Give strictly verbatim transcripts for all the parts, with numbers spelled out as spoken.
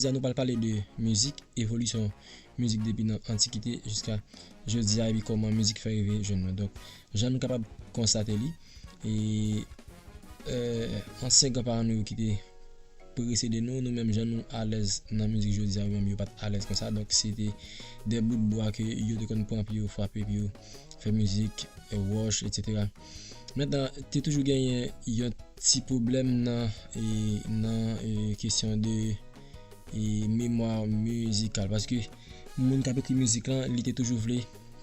Jodi a nou pral pale de mizik, evolisyon mizik depi nan antikite jiska jodi a, epi kòman mizik fè rive jwenn nou. Donk, jan nou kapab konstate li, e, e, ansyen granparan nou yo ki te presede nou, nou menm jan nou alèz nan mizik jodi a, yo menm yo pa t alèz konsa. Donk, se te de bout bwa ke yo te konn pran pou yo frape, pou yo fè mizik, e, wòch, etsetera. Mentnan, te toujou genyen yon ti pwoblèm nan, e, nan, e, kesyon de, e, memwa mizikal, paske moun k ap ekri mizik lan, li te toujou vle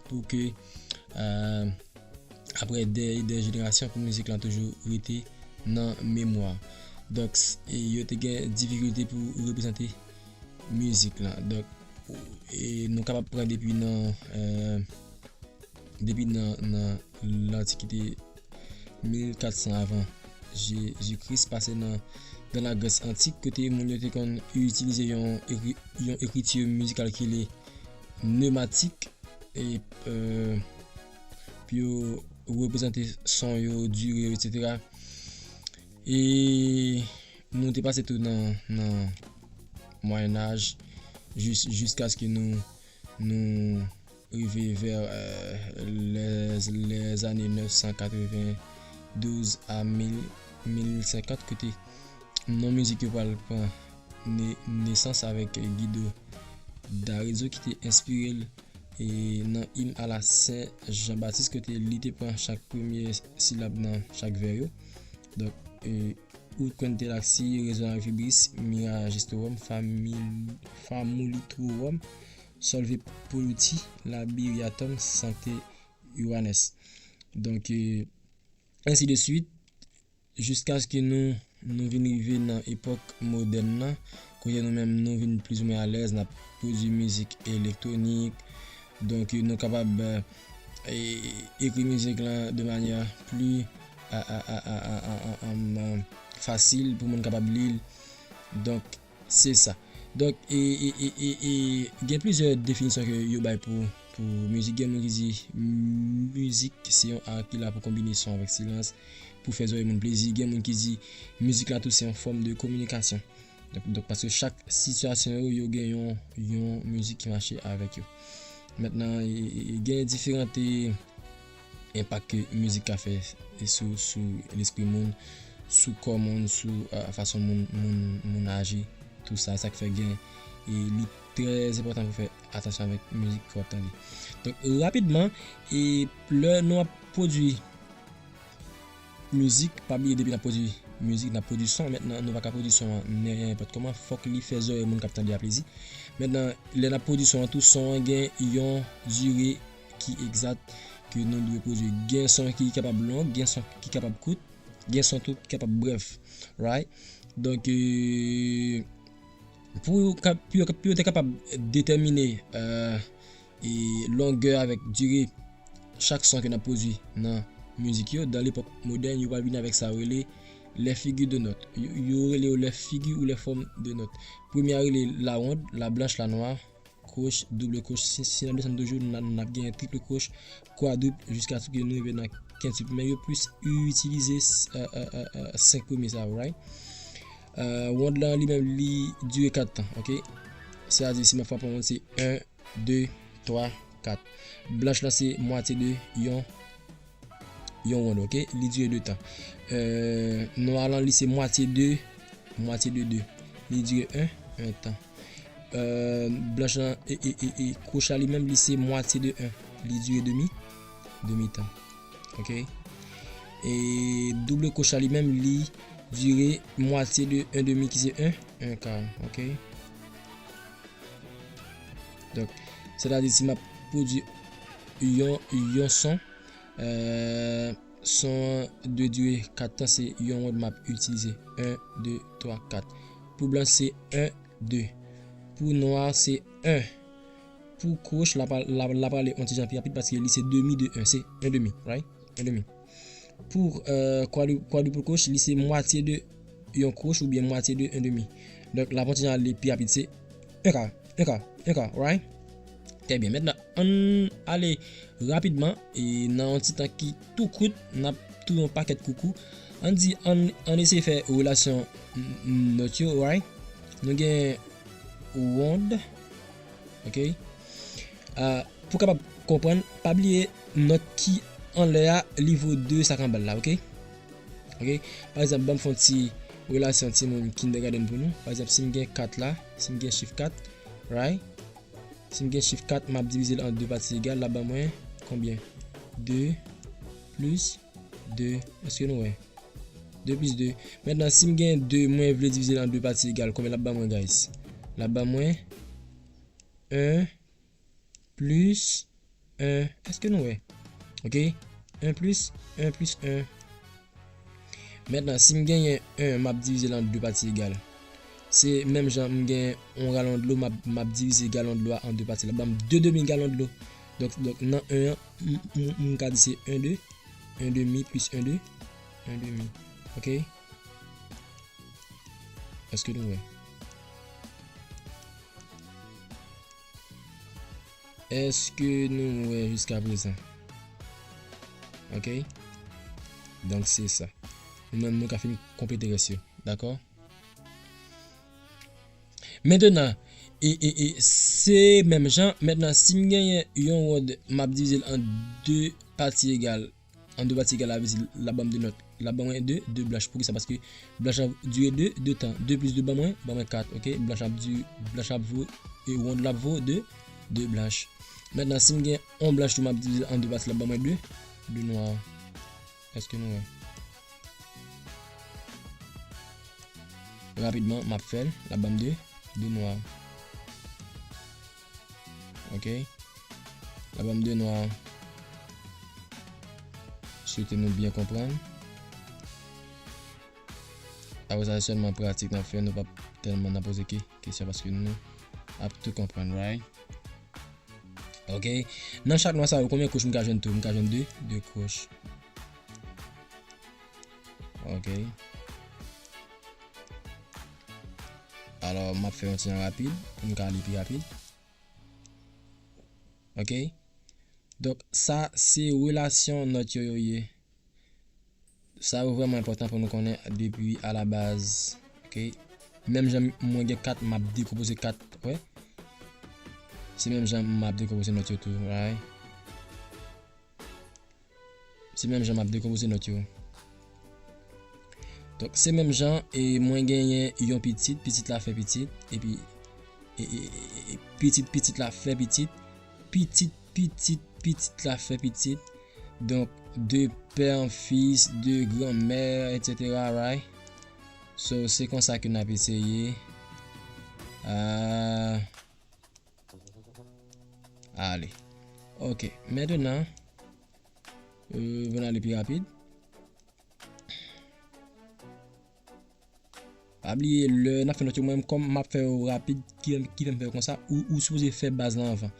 pou ke, e, apre de, de jenerasyon, pou mizik lan toujou rete nan memwa. Donk, s-, e yo te gen difikilte pou reprezante mizik lan. Donk, e nou kapab pran depi nan, e, depi nan, nan lantikite, mil kat san avan Jezi Kris, pase nan, nan Lagrès antik, kote moun yo te konn itilize yon ekri-, yon ekriti mizikal ki rele nematik, e, e, pou yo reprezante son yo, dire yo, etsetera. E nou te pase tou nan, nan Mwayen Aj, jis-, jiskaske nou, nou rive vè, e, lè, lè zane nèf san katrevendouz a mil, mil senkant, kote non mizik yo pral pran ne-, nesans avèk Guido d'Arezzo ki te enspire l, e, nan im a la Sen Jan Batis, kote li te pran chak premye silab nan chak vè yo. Donk, e, ut quintellaxi, resonare fibris, mira gestrorum, famil-, famulitorum, solve polluti, labiriatum, sancte Ioannes. Donk, e, ainsi de suite, jiskaske nou, nou vin rive nan epòk modèn nan, kote nou menm nou vin plizoumwen alèz, n ap pwodui mizik elektwonik. Donk, nou kapab, e, ekri mizik lan de manyè pli, a, a, a, fasil pou moun kapab li l. Donk, se sa. Donk, e, e, e, e, e, gen plizyè definisyon ke yo bay pou, pou mizik. Gen moun ki di mizik se yon ar ki la pou konbine son avèk silans, pou fè zòrèy moun plezi. Gen moun ki di mizik la tou se yon fòm de kominikasyon. Donk, donk, paske chak sitiyasyon yo, yo gen yon, yon mizik ki mache avèk yo. Mentnan, e, e, e, gen diferan enpak ke mizik ka fè sou, sou lespri moun, sou kò moun, sou, a, fason moun, moun, moun aji, tou sa, sa k fè gen, e li trè enpòtan pou fè atansyon avèk mizik ke w ap tande. Donk, rapidman, e lè nou ap pwodui mizik, pa bliye depi n ap pwodui mizik, n ap pwodui son. Mentnan, nou pa ka pwodui son an nenpòt kòman, fòk li fè zòrèy moun k ap tande a plezi. Mentnan, lè n ap pwodui son an tou, son an gen yon dire ki egzat ke nou dwe pwodui. Gen son ki kapab long, gen son ki kapab kout, gen son tou ki kapab brèf, right? Donk, e, pou yo ka-, pou yo, pou yo te kapab detèmine, e, e longè avèk dire chak son ke n ap pwodui nan mizik yo, dan lepòk modèn, yo pral vin avèk sa yo rele les figures de notes. Yo, yo rele yo les figures ou les formes de notes. Premye a rele la wond, la blanch, la nwa, kwoch, double kwoch. Si, si n ap desann toujou, n a, n ap gen triple kwoch, kwadruple, jiskaske nou rive nan kentruple. Men yo plis itilize, e, e, e, e, senk premye sa yo, right? E, wond lan li menm li dire kat tan, ok? Sètadi si m ap frape yon wond, se en, de, twa, kat. Blanch lan se mwatye de yon, yon wond, ok? Li dire de tan. E, nwa lan li se mwatye de, mwatye de de. Li dire en, en tan. E, blanch lan, e, e, e, e, kwoch la li menm, li se mwatye de en. Li dire demi, demi tan. Ok? E double kwoch la li menm, li dire mwatye de en demi ki se en, en ka. Ok? Donk, sètadi si m ap pwodui yon, yon son, e, son an dwe dire kat tan, se yon wond m ap itilize. En, de, twa, kat. Pou blanch, se en, de. Pou nwa, se en. Pou kwoch, l ap, l ap, l ap ale yon ti jan pi rapid paske li se demi de en, se en demi, right? En demi. Pou, e, kwadri-, kwadruple kwoch, li se mwatye de yon kwoch oubyen mwatye de en demi. Donk, l ap yon ti jan ale pi rapid, se en ka, en ka, en ka, right? Trè byen. Mentnan, ann ale rapidman, e nan yon ti tan ki tou kout, n ap touye yon pakèt koukou. Ann di, ann, ann eseye fè relasyon n-, n-, nòt yo, right? Nou gen wonn. Ok. Ah, pou kapab konprann, pa bliye nòt ki anlè a, li vo de sa k anba l la, ok? Ok? Pa egzanp, ban m fè yon ti relasyon timoun kindergarten pou nou. Pa egzanp, si m gen kat la, si m gen chif kat, right? Si m gen chif kat, m ap divize l an de pati egal, l ap ban mwen konbyen? De plis de. Èske nou wè? De plis de. Mentnan, si m gen de, mwen vle divize l an de pati egal, konbyen l ap ban mwen, guys? L ap ban mwen en plis en. Èske nou wè? Ok? En plis en plis en. Mentnan, si m genyen en, m ap divize l an de pati egal. Se menm jan m gen yon galon dlo, m ap, m ap divize galon dlo a an de pati. L ap ban m de demi galon dlo. Donk, donk nan en an, m, m, m ka di se en de, en demi plis en de, en demi. Ok? Èske nou wè? Èske nou wè jiskaprezan? Ok? Donk, se sa. Nou menm, nou ka fin konplete rès yo. Dakò? Mentnan, e, e, e, se menm jan. Mentnan, si m genyen yon wonn, m ap divize l an de pati egal. An de pati egal, la vle di l ap ban m de nòt. L ap ban mwen de, de blanch. Poukisa? Paske blanch la dire de, de tan. De plis de ban mwen, ban mwen kat, ok? Blanch ap di, blanch ap vo, e wonn la ap vo de, de blanch. Mentnan, si m gen yon blanch tou, m ap divize l an de pati, l ap ban mwen de, de nwa. Èske nou wè? Rapidman, m ap fè l, l ap ban m de, de nwa. Ok? L ap ban m de nwa. Swete nou byen konprann. Apre sa, se sèlman pratik n ap fè, nou p ap tèlman nan poze ke-, kesyon paske nou ap tou konprann, right? Ok. Nan chak nwa sa yo, konbyen kouch m ka jwenn tou? M ka jwenn de, de kouch. Ok. Alò, m ap fè yon ti jan rapid pou m ka ale pi rapid. Ok. Donk, sa se relasyon nòt yo, yo ye. Sa yo vrèman enpòtan pou nou konnen depi alabaz. Ok. Menm jan mwen gen kat, m ap dekonpoze kat, wè. Se menm jan m ap dekonpoze nòt yo tou, right? Se menm jan m ap dekonpoze nòt yo. Donk, se menm jan, e mwen genyen yon pitit, pitit la fè pitit, epi, e, e, e, e, pitit, pitit la fè pitit, pitit, pitit, pitit la fè pitit. Donk, de pè an fis, de granmè, etsetera, right? So, se konsa ke n ap eseye. Ah, ale. Ok, mentnan, euh, pou n ale pi rapid. Pa bliye, lè n ap fè nòt yo, mwen menm, kòm m ap fè yo rapid, ki, ki fè m fè yo konsa, ou, ou sipoze fè baz lan anvan.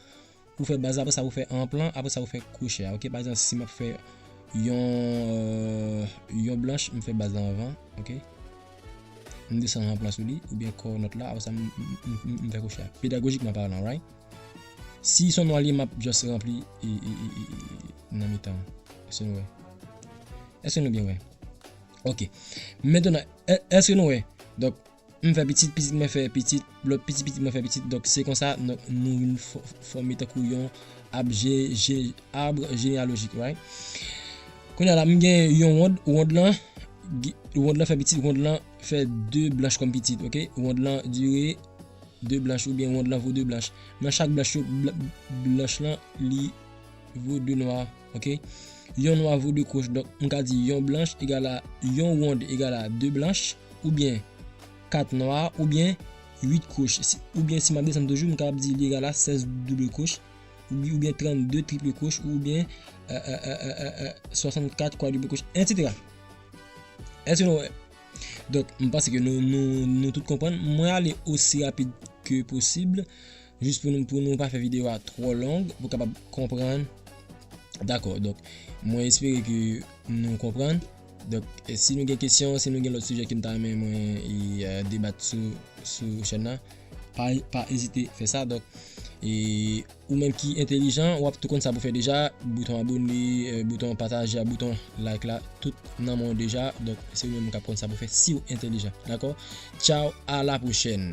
Ou fè baz la, apre sa, ou fè anplan, apre sa, ou fè kwochè a, ok? Pa egzanp, si m ap fè yon, euh, yon blanch, m fè baz lan anvan, ok? M desann anplan sou li, oubyen kò nòt la, apre sa, m, m, m, m, m fè kwochè a. Pedagojikman palan, right? Si se yon nwa li ye, m ap just ranpli e, e, e, e, e, nan mitan. Èske nou wè? Èske nou byen wè? Ok. Mentnan, è-, èske nou wè? Donk, m fè pitit, pitit mwen fè pitit, lòt pitit, pitit mwen fè pitit. Donk, se konsa, donk, nou vin fò-, fòme tankou yon ab je-, je-, ab jeneyalojik, right? Kounye a la, m gen yon wonn, wonn lan, gi-, wonn lan fè pitit, wonn lan fè de blanch kòm pitit, ok? Wonn lan dire de blanch oubyen wonn lan vo de blanch. Nan chak blanch yo, bl-, blanch lan, li vo de nwa, ok? Yon nwa vo de kwoch, donk, m ka di yon blanch egal a, yon wonn egal a de blanch, oubyen kat nwa, oubyen uit kwoch. Si, oubyen si m ap desann toujou, m kapab di li egal a sèz double kwoch, oubyen, oubyen trannde triple kwoch, oubyen, euh, euh, euh, euh, euh, euh, swasannkat kwadriple kwoch, etsetera. Èske nou wè? Donk, m panse ke nou, nou, nou tout konprann. Mwen ale osi rapid ke posib, jis pou nou, pou nou pa fè videyo a twò long, pou kapab konprann. Dakò, donk, mwen espere ke nou konprann. Donk, e si nou gen kesyon, si nou gen lòt sijè ke n ta renmen mwen, e, e, debat sou, sou chèn nan, pa, pa ezite fè sa. Donk, e, ou menm ki entelijan, w ap tou konn sa pou fè deja, bouton abone, e, bouton pataje a, bouton like la, tout nan men w deja. Donk, se ou menm k ap konn sa pou fè si w entelijan. Dakò? Tchaw, a la pwochèn.